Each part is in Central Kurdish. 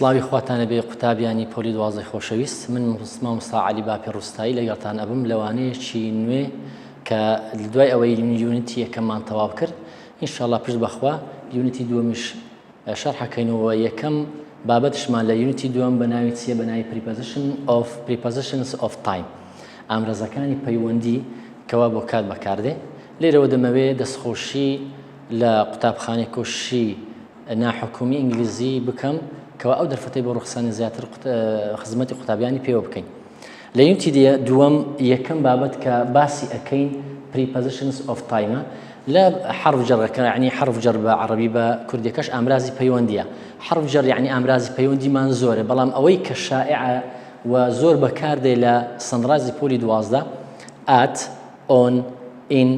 سڵاوی خواتان لەبێ قوتابیانی پۆلی دوازدەی خۆشەویست من مامۆستا عەلی باپی ڕوستایی لەگەڵتان ئەبم لەوانەیەکی نوێ کە دوای ئەوەی unit ی یەکەممان تەواو کرد ئینشاءاللە پشت بەخوا unit ی دووەمیش شەرحەکەینەوە یەکەم بابەتشمان لە unit ی دووەم بە ناوی چییە بە ناوی preposition of prepositions of time ئامرازەکانی پەیوەندی کەوا بۆ کات بەکاردێ لێرەوە دەمەوێ دەستخۆشی لە قوتابخانەی کۆششی ناحکومی ئینگلیزی بکەم کەوا ئەو دەرفەتەی بۆ ڕوخسانی زیاتر خزمەتی قوتابیانی پێوە بکەین. لە unit ی دووەم یەکەم بابەت کە باسی ئەکەین prepositions of time ە لە حرف جەڕەکە یعنی حرف جەر بە عەڕەبی بە کوردیەکەش ئامرازی پەیوەندیە حرف جەر یعنی ئامرازی پەیوەندیمان زۆرە بەڵام ئەوەی کە شائعە و زۆر بەکاردێ لە standard ی پۆلی 12 at on in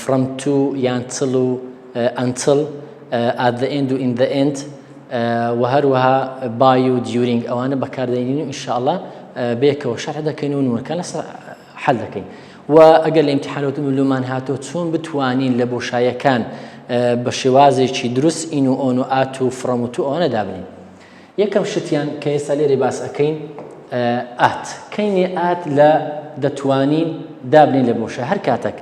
from to یان till و until at the end و in the end و هەروەها by و during ئەوانە بەکاردێنین و ئینشاءاللە بەیەکەوە شەرح دەکەین و نمونەکان لەسەر حل دەکەین و ئەگەر لە ئیمتحانەوە لۆمان هاتۆ چۆن بتوانین لە بۆشایەکان بە شێوازێکی دروست in و on و at و from و to ئەوانە دابنین یەکەم شتیان کە ئێستا لێرەی باس ئەکەین at کەینێ at لە دەتوانین دابنین لە بۆشە هەر کاتێک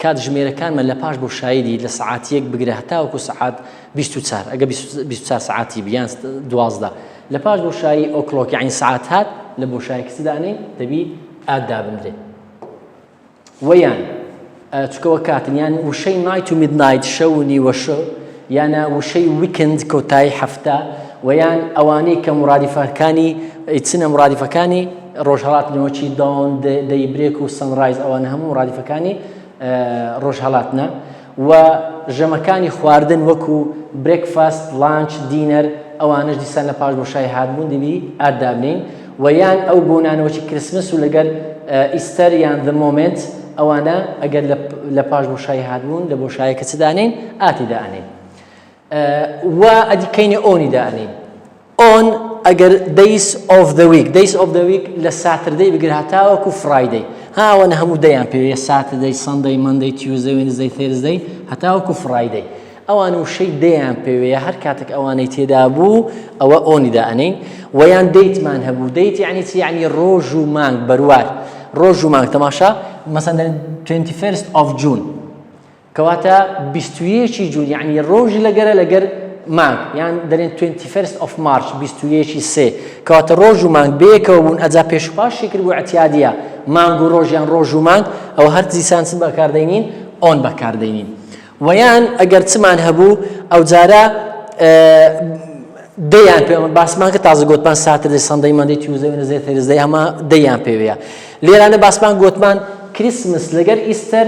کات ژمێرەکانمان لە پاش بۆشایی دی لە سەعات یەک بگرە هەتاوەکو سەعات 24 ئەگە 24 سەعاتی بیان 12 لە پاش بۆشایی o'clock یعنی سەعات هات لە بۆشایی کچ دانێ دەبی at دابنرێ وەیان چونکە وەک کاتن یان وشەی night و midnight شەو و نیوەشەو یانە وشەی weekend کۆتایی هەفتە و یان ئەوانەی کە مرادیفەکانی چنە مرادیفەکانی ڕۆژهەڵاتنەوەچی dawn daybreak و sunrise ئەوانە هەموو مرادیفەکانی ڕۆژهەڵاتنە و ژەمەکانی خواردن وەکو breakfast، lunch، dinner ئەوانەش دیسان لە پاش بۆشای هاتبوون دەبی at دابنێین و یان ئەو بۆنانەوەکی کریسمس و لەگەر Easter یان the moment ئەوانە ئەگەر لە پاش بۆشای هاتبوون لە بۆشایەکە چ دانێین at ی دائەنێین و ئەدی کەینێ on ی دائەنێین. on ئەگەر days of the week days of the week لە Saturday بگر هەتاوەکو Friday ها ئەوەنە هەموو day یان پێویە Saturday Sunday Monday Tuesday Wednesday Thursday هەتاوەکو Friday ئەوان وشەی day یان پێوەیە هەر کاتێک ئەوانەی تێدا بوو ئەوە on ی دائەنین وەیان date مان هەبوو date یعنی چی یعنی ڕۆژ و مانگ بەروار ڕۆژ و مانگ تەماشا مەسەن 21st of June کەواتە 21 ی June یەعنی ڕۆژی لەگەرە لەگەر مانگ یان دەرێن 21st of March 21 سێ کەواتە ڕۆژ و مانگ بەیەکەوە بوون ئەجا پێش و پاشی کرد بوو اعتیادیە مانگ و ڕۆژ یان ڕۆژ و مانگ ئەوە هەر دیسان چ بەکاردەینین on بەکاردەینین وەیان ئەگەر چمان هەبوو ئەو جارە day یان پێ باسمان کە تازە گوتمان Saturday Sunday Monday Tuesday Wednesday Thursday هەمە day یان پێوەیە لێرانە باسمان گۆتمان Christmas لەگەر Easter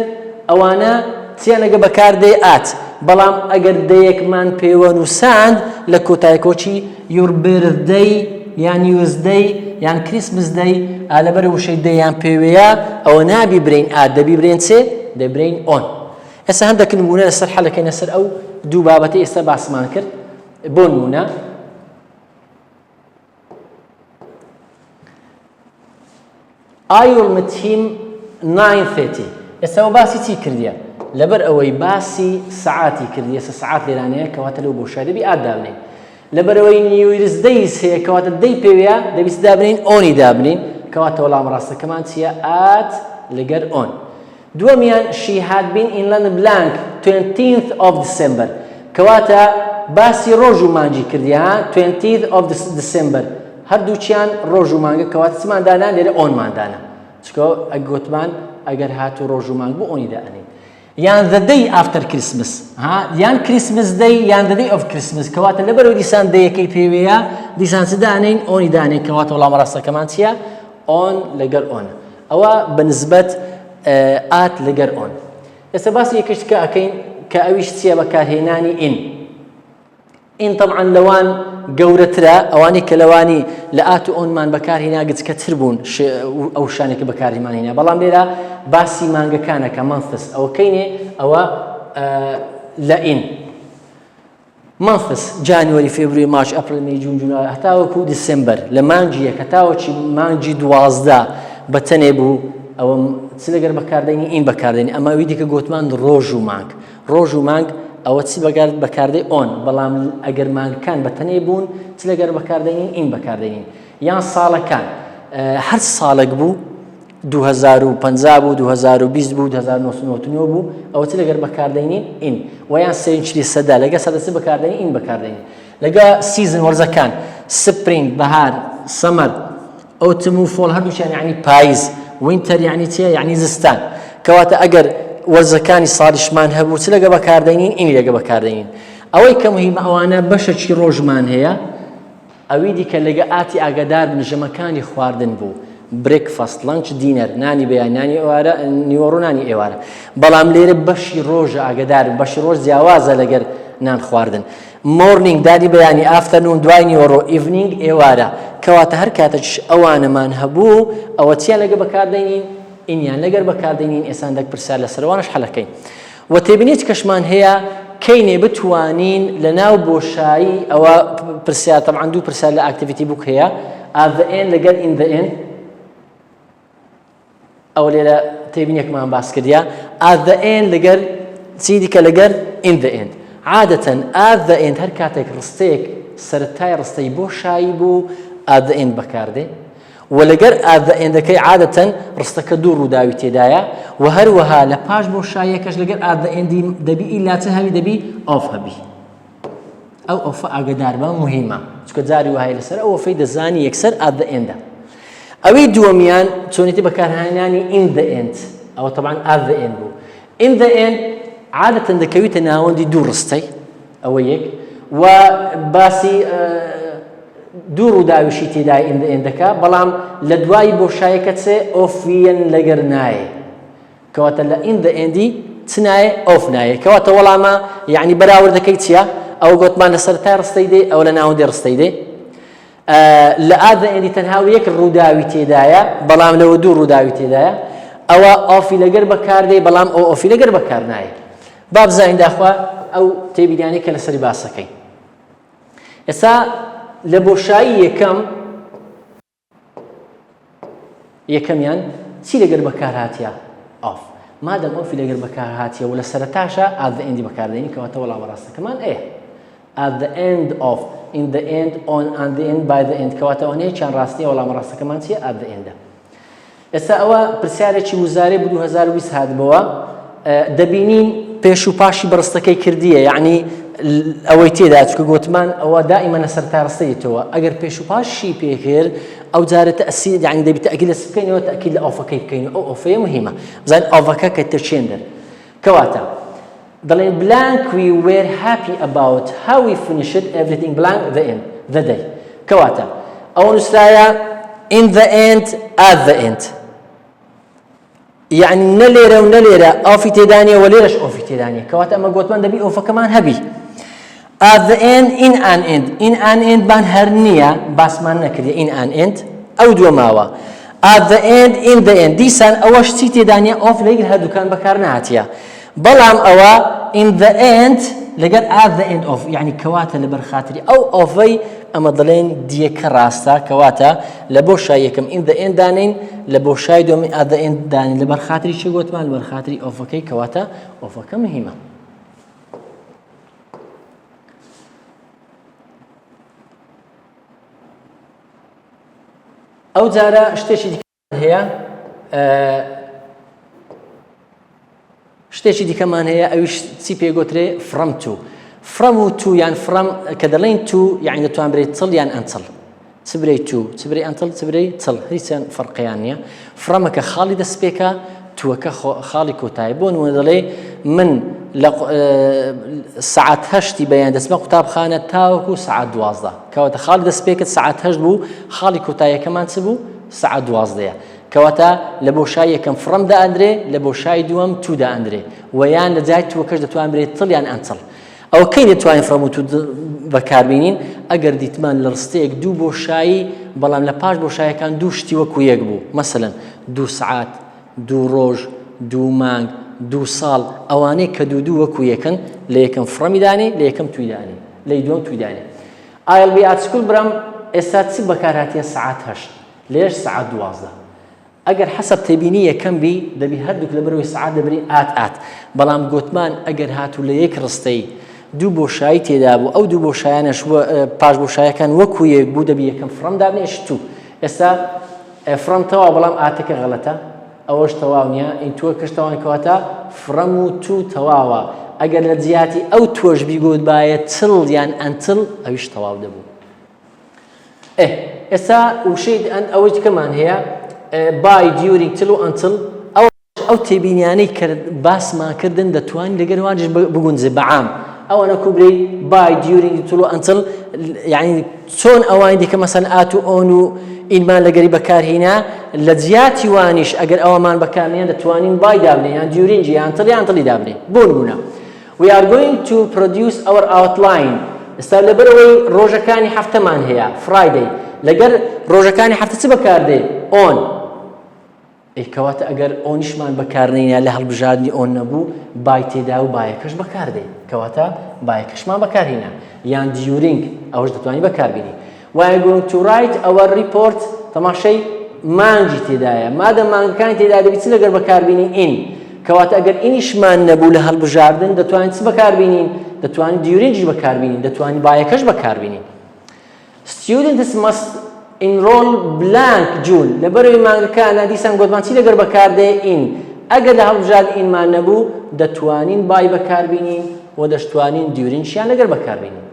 ئەوانە چیان ئەگە بەکار دێ at بەڵام ئەگەر day ەکمان پێوە نووساند لە کۆتای کۆچی your birthday یان New Year's Day یان Christmas Day لەبەر وشەی day یان پێوەیە ئەوە نابی برین at دەبی برێن چێ دەبرین on ئێستا هەندێک نمونە لەسەر حەلەکەینە سەر ئەو دوو بابەتی ئێستا باسمان کرد بۆ نمونە I will meet him 9:30 ئێستا ئەوە باسی چی کردیە لەبەر ئەوەی باسی سەعاتی کردی ئێستا سەعات لێرانەیە کەواتە لەو بۆشای دەبی at دابنین لەبەرەوەی New Year's Days هەیە کەواتە day پێوەیە دەبیست دابنین on ی دابنین کەواتە وەڵام ڕاستەکەمان چییە at لەگەر on دووەمیان She had been in London blank twentieth of December کەواتە باسی ڕۆژ و مانگی کردی ها twentieth of December هەردووکیان ڕۆژ و مانگە کەواتە چمان دانا لێرە on مان دانا چکۆ گوتمان ئەگەر هاتوو ڕۆژ و مانگ بوو on ی دائەنین یان the day after Christmas ها یان Christmas Day یان the day of Christmas کەواتە لەبەرەوە دیسان day ەکەی پێوەیە دیسان چ دانین on ی دانین کەواتە وەڵامە ڕاستەکەمان چییە on لەگەر on ئەوە بە نسبەت at لەگەر on ئێستا باسی یەکێک کە ئەکەین کە ئەویش چییە بەکارهێنانی in in طبعا لەوان گەورەترە ئەوانەی کە لەوانی لە at و on مان بەکارهینا گچکەتر بوون ئەو شانێکە بەکارهیمان هینا بەڵام لێرە باسی مانگەکانەکە months ئەوە کەینێ ئەوە لە in Months، January، February، March، April، May، June، July هەتاوەکو December لە مانگی یەک هەتاوەکی مانگی 12 بە تەنێ بوو ئەوە چ لەگەر بەکاردێنی in بەکاردێنی ئەمە ئەوی دیکە گوتمان ڕۆژ و مانگ ڕۆژ و مانگ. ئەوە چی بەگار بەکاردێ on، بەڵام ئەگەر مانگەکان بە تەنێ بوون چ لەگەر بەکاردێنین in بەکاردێنین یان ساڵەکان هەر ساڵێک بوو 2050 بوو 2020 بوو 1999 بوو ئەوە چ لەگەر بەکاردێنین in و یان century سەدا لەگە سەدە چ بەکاردێنین in بەکاردێنین لەگە season وەرزەکان spring بەهار summer autumn و fall هەردووکیان یعنی پاییز winter یعنی چیە یعنی زستان کەواتە ئەگەر وەرزەکانی ساڵیشمان هەبوو چ لەگە بەکاردەینین in لەگە بەکاردەینین ئەوەی کە مهمە ئەوانە بەشەکی ڕۆژمان هەیە ئەوی دیکە لەگە at ی ئاگادار بن ژەمەکانی خواردن بوو breakfast lunch dinner نانی بەیان نانی ئێوارە نیوەڕۆ نانی ئێوارە بەڵام لێرە بەشی ڕۆژە ئاگادار بەشی ڕۆژ جیاوازە لەگەر نان خواردن morning دانی بەیانی afternoon دوای نیوەڕۆ evening ئێوارە کەواتە هەر کاتەکیش ئەوانەمان هەبوو ئەوە چیان لەگە بەکاردەینین in یان لەگەر بەکاردەینین ئێسان دەک پرسیار لەسەر ئەوانەش حەلەکەین وە تێبینیت کەشمان هەیە کەینێ بتوانین لە ناو بۆشایی ئەوە پرسیار تەبعەن دوو پرسیار لە activity book هەیە at the end لەگەر in the end ئەوە لێرە تێبینێکمان باس کردیا at the end لەگەر چی دیکە لەگەر in the end عادەتەن at the end هەر کاتێک ڕستەیەک سەرەتای ڕستەی بۆ شایی بوو at the end بەکاردێ و لەگەر at the end ەکەی عادەتەن ڕستەکە دوو ڕووداوی تێدایە و هەروەها لە پاش بۆ شاییەکەش لەگەر at the end ی دەبی ئیلا چ هەبی دەبی of هەبی ئەو of ە ئاگدار بە مهمە چکە جاری وهای لەسەر ئەو of ەی دەزانی یەکسەر at the end ە ئەوەی دووەمیان چۆنێتی بەکارهێنانی in the end ئەوە تەبعەن at the end بوو in the end عادەتەن دەکەویتە ناوەندی دوو ڕستەی ئەوە یەک و باسی دوو ڕووداویشی تێدای in the end ەکە بەڵام لە دوای بۆشایەکە چێ of یان لەگەر نایە کەواتە لە in the end ی چ نایە of نایە کەواتە وەڵامە یعنی بەراوردەکەی چییە ئەو گوتمان لە سەرەتای ڕستەی دێ ئەو لە ناوەندی ڕستەی دێ لە at the end ی تەنها و یەک ڕووداوی تێدایە بەڵام لەوە دوو ڕووداوی تێدایە ئەوە of ی لەگەر بەکاردێ بەڵام ئەو of ی لەگەر بەکار نایە با بزانین داخوا ئەو تێبینیانەی کە لەسەری باسەکەین ئێستا لە بۆشایی یەکەم یەکەمیان چی لەگەر بەکار هاتیە of مادەم of ی لەگەر بەکار هاتیە و لە سەرتاشە at the end ی بەکاردێنی کەواتە وەڵامە ڕاستەکەمان ئەیە at the end of in the end on and the end by the end کەواتە ئەوانەیەکیان ڕاست نییە وەڵامە ڕاستەکەمان چییە at the end ە ئێستا ئەوە پرسیارێکی وزارەی بوو 2020 هاتبەوە دەبینین پێش و پاشی بەڕستەکەی کردیە یعنی ئەوەی تێدا چکە گوتمان ئەوە دائیمە لەسەر تا ڕستەیتەوە ئەگەر پێش و پاشی پێکرد ئەو جارە تەسیر یعنی دەبی تەئکید لە بکەینەوە تەئکید لە of ەکەی بکەین ئەو of ەیە مهمە بزانین of ەکە کە تەچێندن کەواتە دەڵێن blank we were happy about how we finished everything blank the end the day کەواتە ئەوە نووسرایە in the end at the end یعنی نە لێرە و نە لێرە of ی تێدانە و لێرەش of ی تێدانە کەواتە ئەمە گوتمان دەبی of ەکەمان هەبی at the end in an end in an end بان هەر نییە باسمان نەکردی in an end ئەو دووە ماوە at the end in the end دیسان ئەوەش چی تێدانە of لەگەر هەردووکان بەکار نهاتیە بەڵام ئەوە in the end لەگەر at the end of یعنی کەواتە لەبەر خاتری ئەو of ەی ئەمە دەڵێن دیەکە ڕاستە کەواتە لە بۆ شای یەکەم in the end دانین لە بۆ شای دومی at the end دانین لەبەر خاتری چی گوتمان لەبەر خاتری of ەکەی کەواتە of ەکە مهمە ئەو جارە شتێکی هەیە شتێکی دیکەمان هەیە ئەویش چی پێگوترێ from to from و to یان from کە دەڵێن to یعنی دەتوان برێت till یان until چ برێی to چ برێی until چ برێی till هیچیان فەرقیان نییە from ەکە خاڵی دەستپێکە to ەکە خاڵی کۆتایی بۆ نمونە دەڵێ من لە سەعات هەشتی بەیان دەچمە قوتابخانە تاوەکو سەعات دوازدە کەواتە خاڵی دەستپێکت سەعات هەشت بوو خاڵی کۆتاییەکەمان چ بوو سەعات دوازدەیە کەواتە لە بۆشای یەکەم from دائەندرێ لە بۆشای دووەم to دائەندرێ و یان لە جای to ەکەش دەتوانرێت till یان until ئەوە کەی دەتوانین from و to بەکاربینین ئەگەر دیتمان لە ڕستەیەک دوو بۆشایی بەڵام لە پاش بۆشایەکان دوو شتی وەکو یەک بوو مەسەلەن دوو سعات دوو ڕۆژ دوو مانگ دوو ساڵ ئەوانەی کە دوو دوو وەکو یەکن لە یەکەم from ی دانێ لە یەکەم to ی دانێ لە دووەم to ی دانێ I'll be at school برام ئێستا چ بەکار هاتیە سعات هەشت لێش سعات دوازدە. ئەگەر حەسەب تێبینی یەکەم بی دەبی هەردووک لەبەرەوەی سەعات دەبری at at بەڵام گۆتمان ئەگەر هاتوو لە یەک ڕستەی دوو بۆشایی تێدا بوو ئەو دوو بۆشایانەش پاش بۆشایەکان وەکو یەک بوو دەبی یەکەم from دابنێ to ئێستا from تەواو بەڵام at ەکە غەڵەتە ئەوەش تەواو نییە into ەکەش تەوان کەواتە from و to تەواوە ئەگەر لە جیاتی ئەو to ش بیگوتبایە till یان until ئەویش تەواو دەبوو. ئێ ئێستا وشەی ئەوەی دیکەمان هەیە by during till و until ئەو ئەو تێبینیانەی کە باسمان کردن دەتوانین لەگەر وانیش بگونجێ بەعام ئەوانە کوبری by during till و until یعنی چۆن ئەوانی دیکە مەسەن at و on و in مان لەگەری بەکارهینا لە جیاتی وانیش ئەگەر ئەوەمان بەکارنیان دەتوانین by دابنێ یان during یان till یان until ی دابنێ بۆ نمونە We are going to produce our outline ئێستا لەبەرئەوەی ڕۆژەکانی هەفتەمان هەیە Friday لەگەر ڕۆژەکانی هەفتە چ بەکاردێ on ئەی کەواتە ئەگەر on یشمان بەکارنەینا لە هەڵبژاردنی on نەبوو by تێدا و by ەکەش بەکاردێ کەواتە by ەکەشمان بەکارهینا یان during ئەوەش دەتوانی بەکاربینی We are going to write our report تەماشای مانگی تێدایە مادەم مانگەکانی تێدا دەبی چ لەگەر بەکاربینی in کەواتە ئەگەر in یشمان نەبوو لە هەڵبژاردن دەتوانین چ بەکاربینین دەتوانین during یش بەکاربینین دەتوانین by ەکەش بەکاربینین Students must enroll blank June لەبەرەوەی مانگەکانە دیسان گۆتمان چی لەگەر بەکاردێ in ئەگەر لە هەڵبژارد in مان نەبوو دەتوانین by بەکاربینین و دەشتوانین during یشیان لەگەر بەکاربینین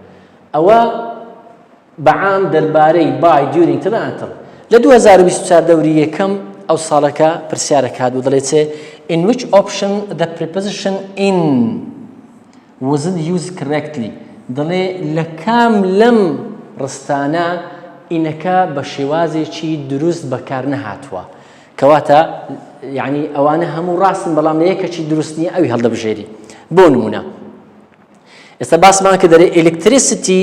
ئەوە بە عام دەربارەی by during till until. لە 2024 دەوری یەکەم ئەو ساڵەکە پرسیارەک هات و دەڵێ چێ In which option the preposition in wasn't used correctly دەڵێ لە کام لەم ڕستانە in ەکە بە شێوازێکی دروست بەکار نەهاتووە کەواتە یعنی ئەوانە هەموو ڕاستن بەڵام لە یەکەکی دروست نییە ئەوی هەڵدەبژێری بۆ نمونە ئێستا باسمان کرد دەرێ electricity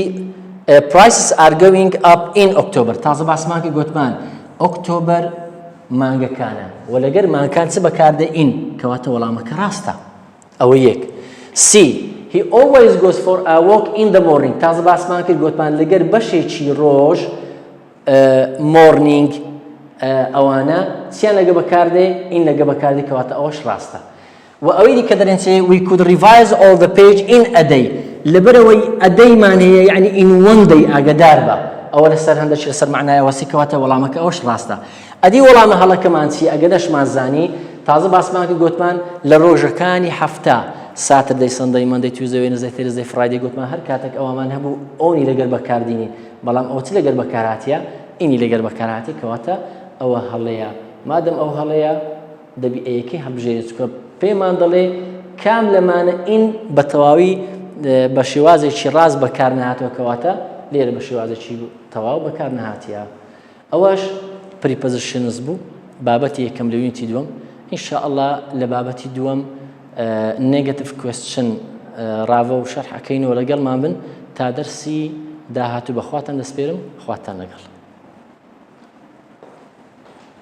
prices are going up in October تازە باسمان کرد گوتمان October مانگەکانە و لەگەر مانگەکان چ بەکاردێ in کەواتە وەڵامەکە ڕاستە ئەوە یەک C he always goes for a walk in the morning تازە باسمان کرد گوتمان لەگەر بەشێکی ڕۆژ morning ئەوانە چیان لەگە بەکاردێ in لەگە بەکاردێ کەواتە ئەوەش ڕاستە وە ئەوەی دیکە دەرێن چێ we could revise all the page in a day لەبەرئەوەی a day مان هەیە یەعنی in one day ئاگەدار بە ئەوە لەسەر هەندەکی لەسەر مەعنای وەسی کەواتە وەڵامەکە ئەوەش ڕاستە ئەدی وەڵامە هەڵەکەمان چی ئەگەر نەشمان زانی تازە باسمان کرد گۆتمان لە ڕۆژەکانی هەفتە Saturday Sunday Monday Tuesday Wednesday Thursday Friday گۆتمان هەر کاتێک ئەومان هەبوو on ی لەگەر بەکاردینی بەڵام ئەوە چ لەگەر بەکارهاتیە in ی لەگەر بەکارهاتی کەواتە ئەوە هەڵەیە مادەم ئەو هەڵەیە دەبی A یەکەی هەڵبژێرین چونکە پێمان دەڵێ کام لەمانە in بە تەواوی بە شێوازێکی ڕاست بەکار نەهاتوە کەواتە لێرە بە شێوازێکی تەواو بەکار نەهاتیە ئەوەش prepositions بوو بابەتی یەکەم لە unit ی دووەم إن شاء الله لە بابەتی دووەم negative question ڕاڤە و شەرح ئەکەینەوە لەگەڵمان بن تا دەرسی داهاتوو بەخواتان دەسپێرم خواتان لەگەڵ.